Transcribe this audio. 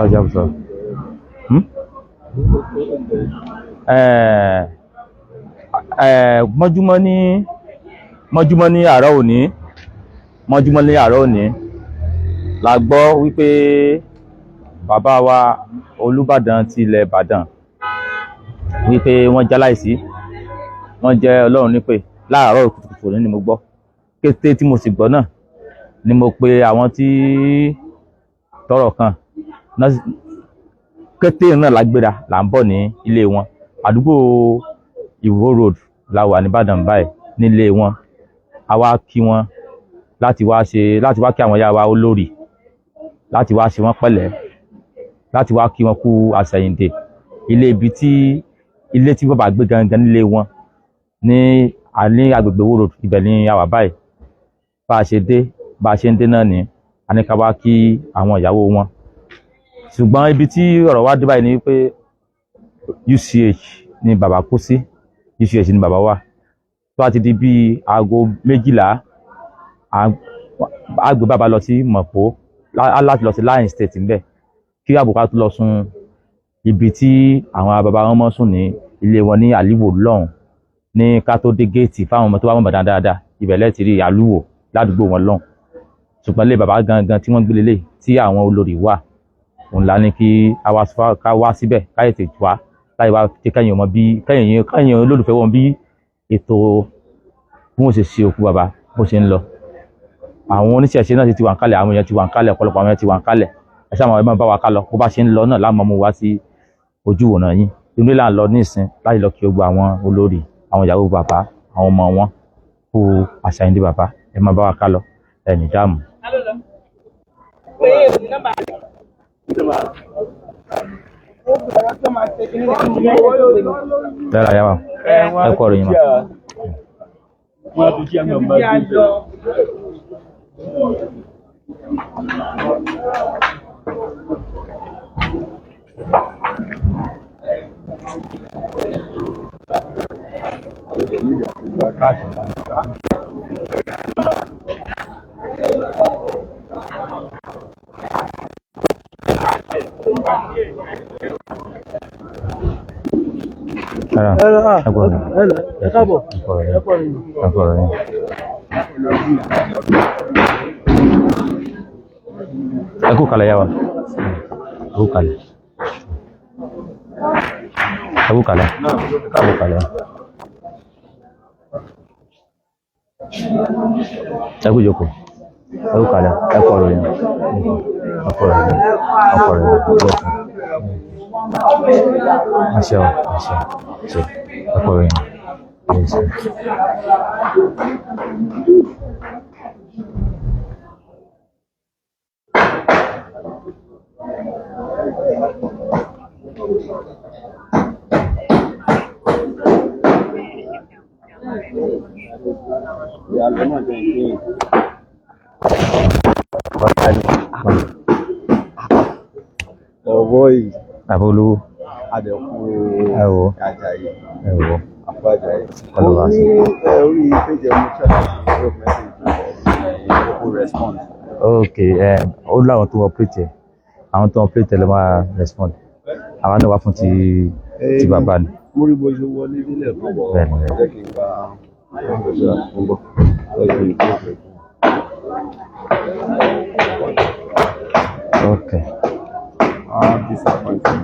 Sájà sọ. Hmm? Eh, mọ́júmọ́ ní mọ́júmọ́ ní àárọ̀ òní, mọ́júmọ́ ní àárọ̀ òní la gbọ́ wípé bàbá wa Olúbàdàn ti ilẹ̀ Ìbàdàn, wípé wọ́n jáláìsí, wọ́n jẹ́ Ọlọ́run nípè láàárọ̀ kùtùkùtù òní ni mo gbọ́. Kété tí mo sì gbọ́ náà ni mo pe àwọn tí tọ́rọ̀ kàn. Kété náà la gbéra là ń bọ̀ ní ilé wọn. Àdúgbò Ìwó Road la wà nìbàdàn báyìí nílé wọn. A wá kí wọn láti wá ṣe, láti wá kí àwọn ìyá wa olórí, láti wá ṣe wọ́n pẹ̀lẹ́, láti wá kí wọn kú àsẹ̀yìndè. Ilé ibi tí ilé tí bàbá gbé gangan nílé wọn ní ní agbègbè Ìwó Road, ibẹ̀ ni a wà báyìí. Bá a ṣe dé, bá a ṣe ń dé náà ní a ní ká wá kí àwọn ìyàwó wọn. Ṣùgbọ́n ibi tí ọ̀rọ̀ wá dé báyìí ni pé UCH ni bàbá kú sí, UCH ni bàbá wà. Tó a ti di bíi aago 12, a gbé bàbá lọ sí Mọ̀pó láti lọ sí Line State ńbẹ̀, kí àbùkà tó lọ sùn ibi tí àwọn bàbá wọn mọ́ sùn ní ilé wọn ní Àlíwò lọ́hùn, ní ká tó dé géètì fáwọn ọmọ tó bá mọ̀ bàdàn dáadáa, ibẹ̀ lẹ́ẹ̀tì rí Àlúwò ládùúgbò wọn lọ́hùn. Ṣùgbọ́n ilé bàbá gangan tí wọ́n gbé lélẹ̀ tí àwọn olórí wà, òun la ní kí a wá, ká wá síbẹ̀, ká ètè wá láì wá jẹ́ kẹ́yìn ọmọ bí kẹ́yìn olólùfẹ́ wọn bí ètò bí wọ́n ṣe ṣe òkú bàbá bó ṣe ń lọ. Àwọn oníṣẹ̀ṣe náà ti wà ń kalẹ̀, àwọn èèyàn ti wà ń kalẹ̀, ọ̀pọ̀lọpọ̀ àwọn èèyàn ti wà ń kalẹ̀. Ẹ ṣáà máa bá wa ká lọ. Bó bá ṣe ń lọ náà láàmú mú wá sí ojú ìwòran yín. Inú là ń lọ nísìn láti lọ kí gbogbo àwọn olórí, àwọn ìyàwó bàbá, àwọn ọmọ wọn kú àṣàyìndé bàbá. Ẹ máa bá wa ká lọ, ẹ ní dààmú. Pé nọ́mbà Dára yà wá, ẹ kọ́ ọ̀rọ̀ yín mọ́. Ìyá lọ. Dára, ẹ kọ́ ọ̀rọ̀ yín. Ẹ káàbọ̀. Ẹ kọ́ ọ̀rọ̀ yín. Ẹ kọ́ ọ̀rọ̀ yín. Ẹ kú kalẹ̀ yà wá. Ẹ kú kalẹ̀. Ẹ kú kalẹ̀. Ẹ kú kalẹ̀. Ẹ kú jókòó. Ẹ kú kalẹ̀. Ẹ kú ọ̀rọ̀ yín. Ẹ kú ọ̀rọ̀ yín. Ẹ kú ọ̀rọ̀ yín. Àṣẹ o, àṣẹ, àṣẹ. Ẹ kú ọ̀rọ̀ yín. Yes. Ọ̀wọ́ yìí. Bàbá olówó. Adẹ̀kú. Ẹ wò. Àjàyí. Ẹ wò. Àpò Àjàyí. Ọlọ́wà Mo ní sí. Orí péjì ẹ, mo try láti drop message for kò respond. Ok, ẹ ó láwọn tó operate ẹ, àwọn tó operate ẹ ló máa respond. Àwa náà wá fún ti bàbá ni. Mo rí bó ṣe wọlé nílẹ̀ kan bọ̀. Bẹ́ẹ̀ni, bẹ́ẹ̀ni. Jẹ́ kí n gba mo bọ̀. Jẹ́ kí n gbé. Ok. Ah, disappointing.